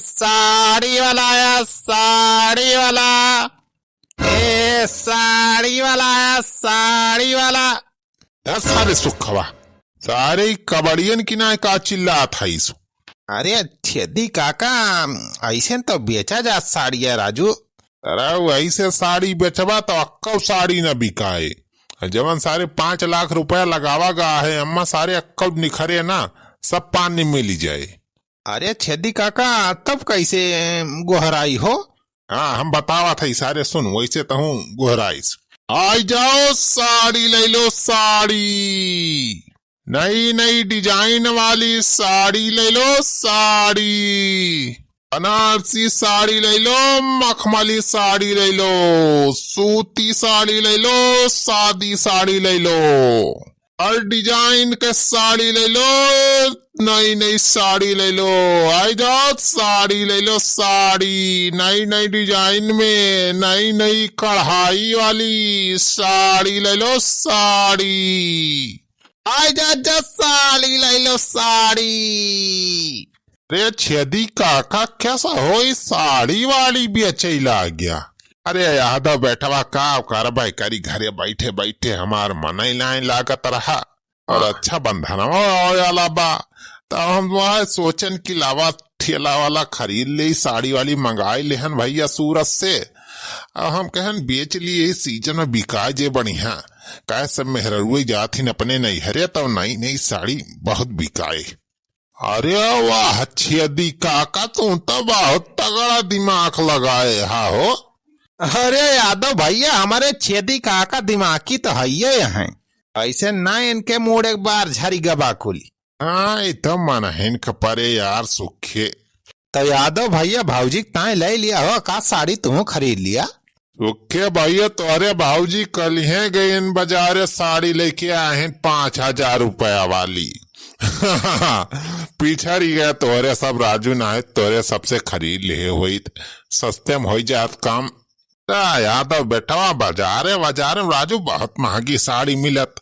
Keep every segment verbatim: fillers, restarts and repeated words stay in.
साड़ी वाला आया, साड़ी वाला। ए, साड़ी वाला आया, साड़ी वाला। ए, सारे सुखवा, सारे कबड़ियन की ना का चिल्लात हईस? अरे छेदी काका, ऐसे तो बेचा जा साड़ी है राजू। अरे वैसे साड़ी बेचबा तो अक्कौ साड़ी न बिकाए। जवन सारे पाँच लाख रुपया लगावा गा है, अम्मा सारे अक्कौ निखरे ना, सब पानी में मिली जाए। अरे छेदी काका, तब कैसे गोहराई हो? हाँ, हम बतावा था सारे, सुन, वैसे तहूँ गोहराइस। आई जाओ, साड़ी ले लो, साड़ी। नई नई design वाली साड़ी ले लो, साड़ी। बनारसी साड़ी ले लो, मखमली साड़ी ले लो, सूती साड़ी ले लो, सादी साड़ी ले लो, हर design के साड़ी ले लो, नई नई साड़ी ले लो। आई जाओ, साड़ी ले लो, साड़ी। नई नई design में, नई नई कढ़ाई वाली साड़ी ले लो, साड़ी। आई जा, जा, साड़ी ले लो, साड़ी। रे छेदी काका, कैसा हो, ई साड़ी वाड़ी बेचै लाग्या? अरे यादव बेटवा, का करबै करी, घरे बैठे बैठे हमार मनई नाई लागत रहा। और हाँ। अच्छा बंधनवा आवे वाला बा, तो हम वह सोचन कि लावा ठेला वाला खरीद ले, साड़ी वाली मंगाई लेहन भैया सूरत से। अब हम कहन बेच लिए, यही season में बिकाए जे बढ़िया, काहे सब मेहररुए जात हिन अपने नैहरे, तो नई नई साड़ी बहुत बिकाए। अरे वाह छेदी काका, तू तो बहुत तगड़ा दिमाग लगाए हा हो। अरे यादव भैया, हमारे छेदी काका दिमागी तो हइये हैं, ऐसे ना इनके मूड़ एक बार झरी गबा कुल। हाँ, ई तो मनहिन के परे यार सुखे। तो यादव भैया, भौजी के ताई ले लिया हो का साड़ी, तू खरीद लिया? ओके भैया, तोहरे भौजी कलिहे गइन बाजारे, साड़ी लेके आहिन पाँच हजार रुपया वाली। पिछड़ी गए तोहरे सब राजू, नाहीं तोहरे सबसे खरीद लिहे होइत, सस्ते में होइ जात काम। का यादव बेटवा, बाजारे बाजारे में राजू बहुत महंगी साड़ी मिलत,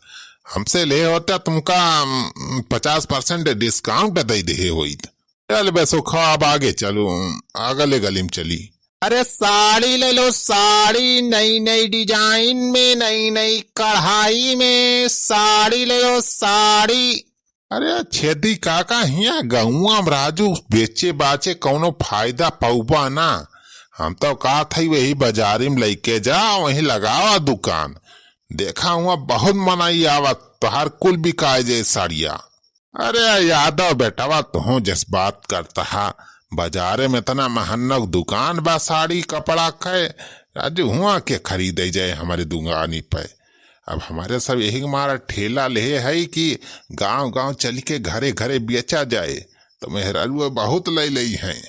हमसे ले होते तुमका, उम, पचास percent discount दे दिहे होइत। चल बे सुखा, अब आगे चलू, अगले गली में चली। अरे साड़ी ले लो साड़ी, नई नई design में, नई नई कढ़ाई में साड़ी ले लो साड़ी। अरे छेदी काका, हियाँ गौवा में राजू बेचे बाचे कौनो फायदा पौबा ना। हम तो कहत हई वही बाजारी में लइके जा, वहीं लगावा दुकान। देखा हुआ बहुत मनई आवत, तोहार कुल बिकाए जे साड़िया। अरे यादव बेटवा, तोहूँ जस बात करता हा, बाजारे में इतना महंग दुकान बा साड़ी कपड़ा के, राजू हुआ के खरीदे जाए हमारे दुकानी पे। अब हमारे सब यही मारा ठेला ले है कि गांव गांव चल के घरे घरे बेचा जाए, तो मेहरारुआ बहुत ले लेई हैं।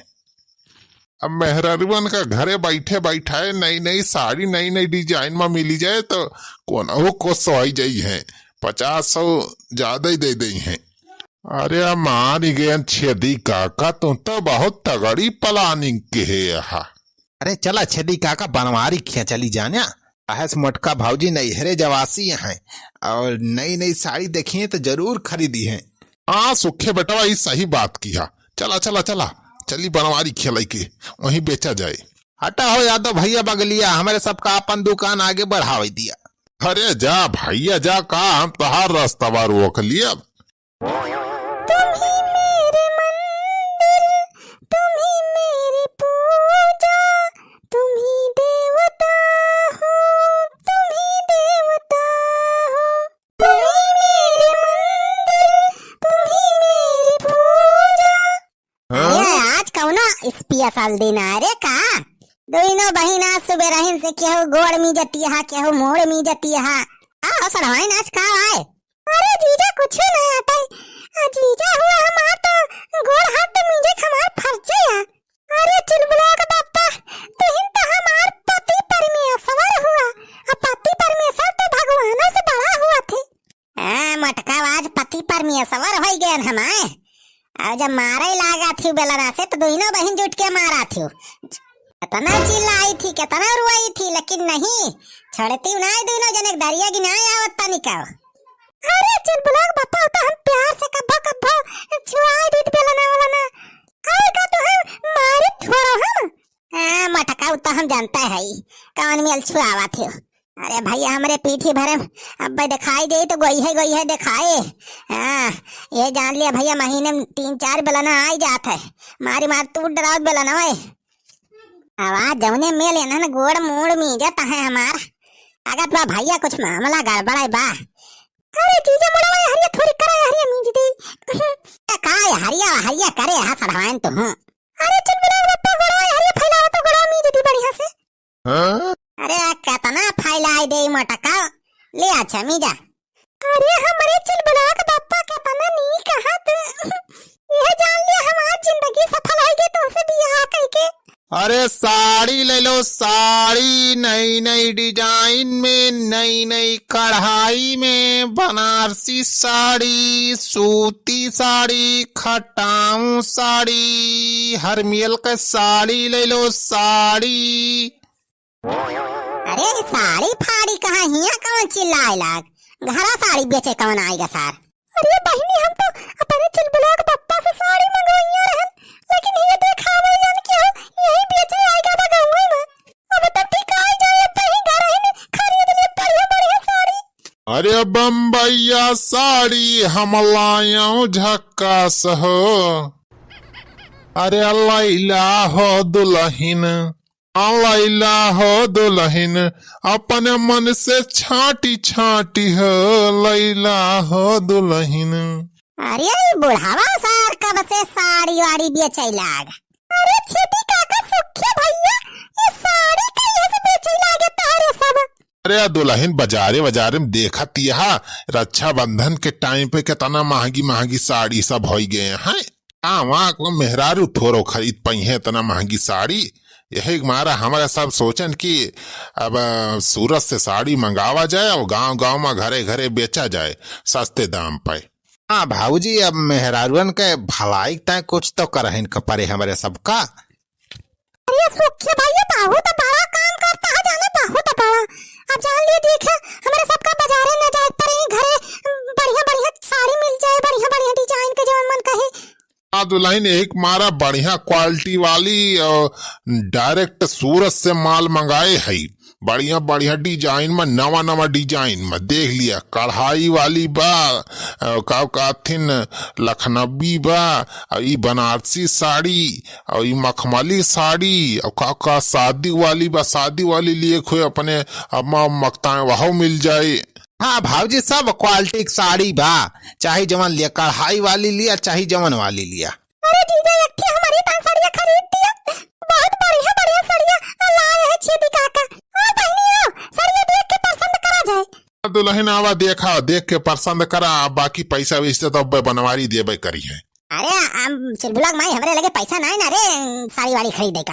अब मेहरारुअन का घरे बैठे बैठाए नई नई साड़ी नई नई design में मिली जाए तो कोनहु को सोई जाई हैं, पचास सौ ज्यादा ही दे देई हैं। अरे मारी गयन छेदी काका, तू तो बहुत तगड़ी planning के है यहाँ। अरे चला छेदी काका, बनवारी खिया चली जाना। काहे से मोटका भौजी नैहरे जवासी हैं और नई नई साड़ी देखिए तो जरूर खरीदी हैं। हाँ सुखे बेटवा, ई सही बात किहा। चला चला चला, चली बनवारी खिया लइके, वहीं बेचा जाए। हटा हो यादव भैया बगलिया, हमरे सबका अपन दुकान आगे बढ़ावे दिया। अरे जा भैया जा, का हम तोहार रस्तवा रोक लियब? तुम ही मेरे मंदिर, तुम ही मेरी पूजा, तुम ही देवता हो, तुम ही देवता हो। तुम ही मेरे मंदिर, तुम ही मेरी पूजा। हाँ? अरे, आज कौनो special दिन आ रे का? दोनों बहिना सुबह रहिन से केहू गोड़ मीजती हा, केहू मोड़ मीजती हा। आ, हो सड़वाइन, आज का आए? अरे जीजा, कुछ ना आटे। आ जीजा हुआ हमार तो गोड़ हाथ तो मीजे हमार फर्जे आ। अरे चुलबुला के बापा, तुहिन तो हमार पति परमेश्वर हुआ। आ पति परमेश्वर तो भगवानों से बड़ा हुआ थे। हाँ, मोटका आज पति परमेश्वर होइ गयन हमाए। और जब मारे लागा थी बेलना से, तो दोनों बहिन जुट के मारा थी। कितना चिल्लाई थी, कितना रोई थी, लेकिन नहीं छोड़ती नहीं दोनों जने, दरिया की नहीं आवत पानी का। अरे चुलबुला के बापा, तो हम प्यार से कब्बो कब्बो छुआ दीत बेलना वाला ना। और का तो हम मारी उ तो हम जानता है, कौन मेल छुआवत हो। अरे भैया, हमरे पीठी भरे अब दिखाई दे तो गोइहे गोइहे दिखाए। हाँ, ये जान लिया भैया, महीने में तीन चार बेलना आई जात है। मारी मार तू डरावत बेलना है। आवाज जौने मेल इन्हन गोड़ मूड़ मीजत है हमार। लागत बा भैया कुछ मामला गड़बड़ है बा। अरे जीजा मुड़वा हरिया थोड़ी करे हरिया मीज दी। ए, का ये हरिया हरिया करे हा सड़वाइन तू हूँ। अरे चुलबुला बप्पा गोड़वा हरिया फैलावा तो गोड़वा मीज दी बढ़िया से। हाँ? अरे आ केतना फैलाई दे मोटका। ले अच्छा मीजा। अरे हमरे चुलबुला के बप्पा केतना नीक हाथ। यह जान लिया हमार जिंदगी सफल होइगे तुमसे बियाह कइके। अरे साड़ी ले लो साड़ी, नई नई design में, नई नई कढ़ाई में, बनारसी साड़ी, सूती साड़ी, खटाऊ साड़ी, हर मेल के साड़ी ले लो साड़ी। अरे साड़ी फाड़ी कहाँ हिया कौन चिल्लाए लाग, घरा साड़ी बेचे कौन आएगा सार। अरे बहिनी, हम तो अपने चुलबुला के बप्पा से साड़ी मंगवाइया रहन, लेकिन ये देखावे जान के हो, यही बेचे आएगा बा गाँव में। अब तो टिकाई जाए, अब तो ही घर ही में खरीद ले बढ़िया बढ़िया साड़ी। अरे बम्बैया साड़ी हम लायो झक्कास हो। अरे लैला हो दुलहिन, आ लैला हो दुलहिन, अपने मन से छाटी छाटी हो, लैला हो दुलहिन। अरे ई बुढ़ावा सार कब से साड़ी वाड़ी बेचे लाग? अरे छेदी काका, सुखे भैया, ये साड़ी कहिए से बेचे लागे तोहरे सब? अरे आ दुलहिन, बजारे बजारे में देखत यहा रक्षाबंधन के time पे केतना महंगी महंगी साड़ी सब होइ गए हैं। आ वहाँ को मेहरारू थोरो खरीद पइहे एतना महंगी साड़ी। यही के मारा हमरे सब सोचन कि अब सूरत से साड़ी मंगावा जाए और गाँव गाँव में घरे घरे बेचा जाए सस्ते दाम पे। हाँ भाऊजी, अब मेहरारुअन के भलाई ताईं कुछ तो करहिन के परे हमरे सबका। अरे सुखिया भैया, बहुत बड़ा काम करता है जाने, बहुत बड़ा। अब जान लिए, देखे हमरे सबका बजारे न जाए परे, घरे बढ़िया बढ़िया साड़ी मिल जाए, बढ़िया बढ़िया design के जवन मन कहे। हाँ दुलहिन, एक मारा बढ़िया quality वाली, अ, direct सूरत से माल मंगाए हई। बढ़िया बढ़िया design में, नवा नवा design में देख लिया, कढ़ाई वाली बा, अ, का कहथिन, लखनवी बा, अ, ई बनारसी साड़ी, अ, ई मखमली साड़ी, अ, का का शादी वाली बा, शादी वाली लिए खोए अपने अम्मा मकताएं वहौ मिल जाए। हाँ भाऊजी, सब quality के साड़ी बा, चाहे जवन लिया, कढ़ाई वाली लिया, चाहे जवन वाली लिया। अरे जीजा, एक ठे हमरी तान सड़िया खरीद दिया, बहुत बढ़िया बढ़िया सड़िया लाए है छेदी काका। आ बहिनी आओ, सड़िया देख के पसंद करा जाए। दुलहिन आवा, देखा, देख के पसंद करा, बाकी पैसा वैसे तो अब्बे बनवारी देबे करी है। अरे हम चुलबुला के माई, हमरे लगे पैसा नाहीं ना रे साड़ी वाड़ी खरीदे का।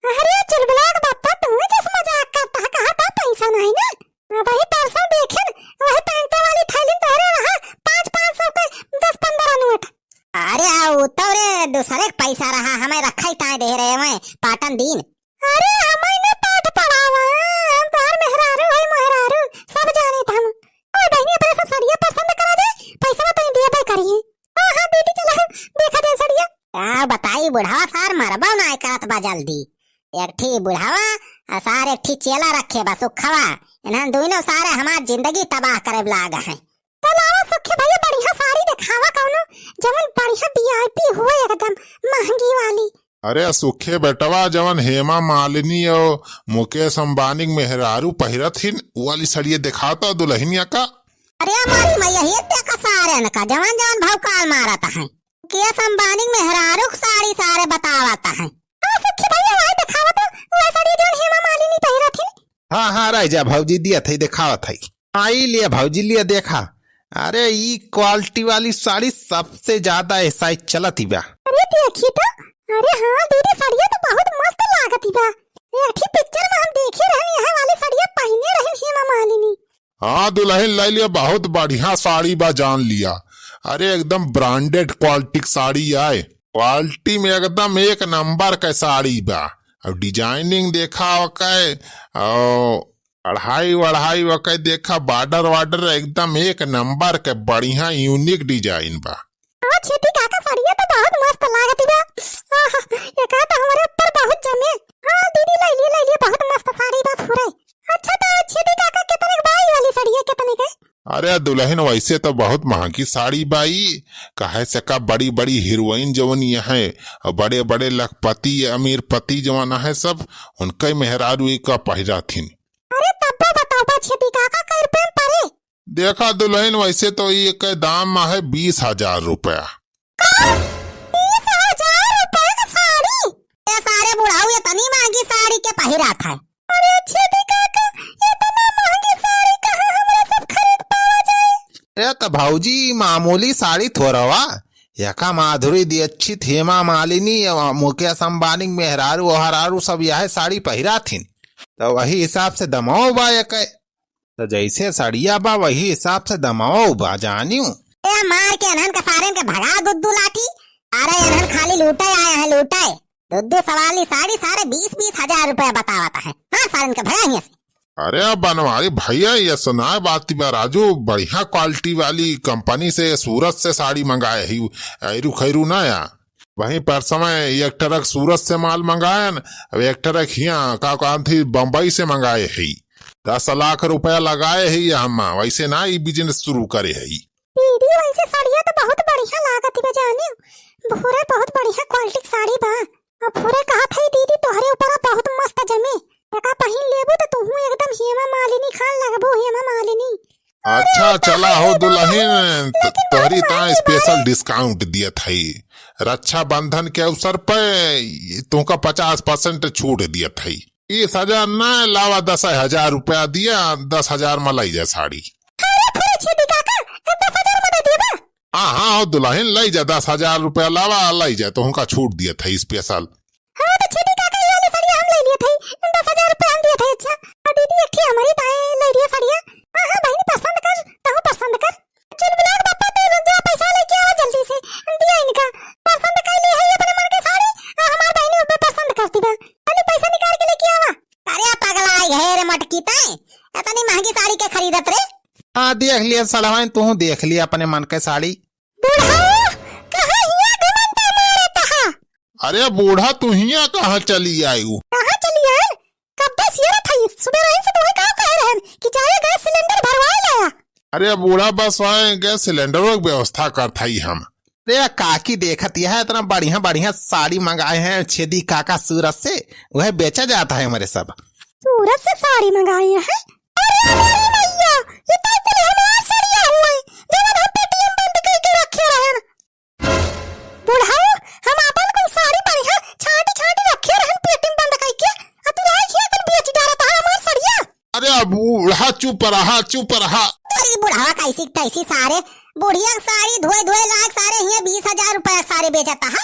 अरे चुलबुला के बप्पा, तू जस मजाक करता है, कहा था पैसा नाहीं ना। अब वही परसों देखे न, वही पैंटे वाली थैली तोहरे रहा, पाँच पाँच सौ के दस पन्द्रह नोट। अरे, आ, उ तो रे, दूसरे के पैसा रहा, हमें रखा ही ताए दे रहे हैं, पाटन दीन। अरे, हमें न पाठ पढ़ावा, हम तोहर मेहरारू है, मेहरारू, सब जाने थे हम। और बहिनी, अपने सब सड़िया पसंद करा जाए, पैसा तो दिए भाई करिए। हाँ, हाँ, दीदी, चला, देखा जाए सड़िया। का बताई, बुढ़ावा सार मरबा ना करत बा जल्दी। एक ठी बुढ़ावा, आ सार एक ठी चेला रखे बा, सुखवा। इन्हन दुइनो सारे हमार जिंदगी तबाह करे लाग हैं। तो लावा सुखे भैया, बढ़िया साड़ी दिखावा कौनो, जवन बढ़िया VIP हुए एकदम महंगी वाली। अरे सुखे बेटवा, जवन हेमा मालिनी और मुकेश अंबानी के मेहरारू पहिरत हिन, उ वाली सड़िए दिखाता दुलहिनिया का। अरे हमारी मैया, ये देखा सारे इनका, जवन जवन भौकाल मारत हैं। मुकेश अंबानी के मेहरारू के साड़ी सारे बतावत हैं। हाँ सुखे भैया, वही दिखावा तो, वही साड़ी जवन हेमा मालिनी पहिरत हिन। हाँ, हाँ, रह जा भौजी, दिया थई, दिखावत हई। आई लिया भौजी, लिया देखा। अरे, ई quality वाली साड़ी सबसे ज्यादा ए size चलत ही बा। अरे, देखी तो। अरे हाँ, दीदी, साड़िया तो बहुत मस्त लागत ही बा। एक ठी picture में हम देखे रहन, यह वाली साड़िया पहिने रहन हेमा मालिनी। हाँ दुलहिन, ले लिया, बहुत बढ़िया साड़ी बा, जान लिया। अरे, एकदम branded quality के साड़ी आए। Quality में एकदम एक नंबर के साड़ी बा। अब designing देखा ओके, और कढ़ाई वढ़ाई ओके देखा, border वार्डर एकदम एक नंबर के बढ़िया unique design बा। हाँ छेदी काका, सड़िया तो बहुत मस्त लागत बा। आहा, एका तो हमरे ऊपर बहुत जमे। हाँ दीदी, ले लिया, ले अरे दुलहिन, वइसे त बहुत महँगी साड़ी बा ई, काहे से का बड़ी बड़ी हीरोइन जवन अहइँ, अउर बड़े बड़े लखपति अमीरपति जवन अहइँ सब, उनकइ मेहरारू ई का पहिरत हीं। अरे तब्बो बतावा छेदी काका, कइ रुपया में परे? देखा दुलहिन, वइसे त ई के दाम अहइ बीस हजार रुपया। का? बीस हजार रुपया क साड़ी? ए सारे बुढ़ऊ, एतनी महँगी साड़ी के पहिरत है? अरे छेदी काका, एतना महँगी साड़ी कहाँ हमरा सब खरीद पावा जाए? ए त भौजी, मामूली साड़ी थोरवा, एका माधुरी दीक्षित, हेमा मालिनी, मुकेश अंबानी क मेहरारू ओहरारू सब यहइ साड़ी पहिरत हीं, त वही हिसाब से दमउ बा एके। त जइसे सड़िया बा, वही हिसाब से दमउ बा, जानिउ। ए, मार के एनहन के सारेन के भगा दुद्दू लाठी। अरे एनहन खाली लूटे आए हैं, लूटे। दुद्दू सवाली साड़ी सारे बीस बीस हजार रुपया बतावत है। मार सारेन के भगा हियाँ से। अरे बनवारी भइया, ये सुनाए बात बा राजू, बढ़िया quality वाली company से सूरत से साड़ी मंगाए ही, ऐरू खैरू ना या। वहीं पर समय एक ट्रक सूरत से माल मंगायन, अब एक ट्रक हियाँ का कहन थी बम्बई से मंगाए ही। दस लाख रुपया लगाए ही हम, वइसे ना ई business शुरू करे ही। दीदी, वइसे सड़िया त बहुत बढ़िया लागत बा जाने, भूरे बहुत बढ़िया quality क साड़ी बा। अब भूरे कहत है दीदी, तोहरे ऊपर बहुत मस्त जमे, एका पहिन लेबू त तुहू एकदम हेमा मालिनी खान लगबू, हेमा मालिनी। अच्छा, अरे, चला हो दुलहिन, त-, लेकिन तोहरी बहुत ताईं महँगी special बाई। Discount दियत हई। रक्षाबंधन के अवसर पे तुमका पचास percent छूट दियत हई। बीस हजार ना लावा, दस हजार रुपया दिया, दस हजार में लइ जा साड़ी। अरे, फुरे छेदी काका, ए, दस हजार में दे दिया बा? हाँ, हाँ, हो दुलहिन, लइ जा, दस हजार रुपया लावा, लइ जा, तुमका छूट दियत हई special। हाँ, त छेदी काका, ई वाली सड़िया हम लइ लियत हई, दस हजार रुपया हम दियत हई। अच्छा, अ दीदी, एक ठे हमरी ताईं लइ लिया सड़िया। हाँ, हाँ, बहिनी, पसंद कर, तहूँ पसंद कर। चुलबुला के बापा, तू जा, पैसा लेके आवा जल्दी से, दिया इनका। पसंद कइ ली है अपने मन के साड़ी, अ हमार बहिनी ओपे पसंद करती बा। चली, पैसा निकाल के लेके आवा। अरे, पगला है रे मटकी तैं, इतनी महँगी साड़ी के खरीदत रे? हाँ, देख लिया सड़वाइन, तू देख लिया अपने मन के साड़ी। बूढ़ा, कहाँ हिया घमंडा मारत हा? अरे बूढ़ा, तू हिया कहाँ चली आयू? कहाँ चली आए? कब्बे सियरत हई, सुबह रहन से तोहे का कहे रहन कि जाए गैस सिलेंडर भरवाए लाया। अरे बूढ़ा, बस वहाँ गैस सिलेंडर की व्यवस्था करत हई हम। अरे काकी, देखत यह इतना बढ़िया बढ़िया साड़ी मंगाए हैं छेदी काका सूरत से, वह बेचा जाता है हमारे सब। सूरत से साड़ी मंगाए हैं? अरे हमारी मैया, ये तो कुल हमार सड़िया हुए, जवन हम पेटी में बंद करके रखे रहन। बुढ़ऊ, हम आपन कुल साड़ी बढ़िया छांटी छांटी रखे रहन पेटी में बंद करके, आ तू आई हिया कुल बेच डारत हा हमार सड़िया। अरे बूढ़ा, चुप रहा, चुप रहा। अरे बुढ़वा, कैसी तैसी सारे, बुढ़िया के साड़ी धोए धोए लायक सारे हिया बीस हजार रुपया सारे बेचत हा।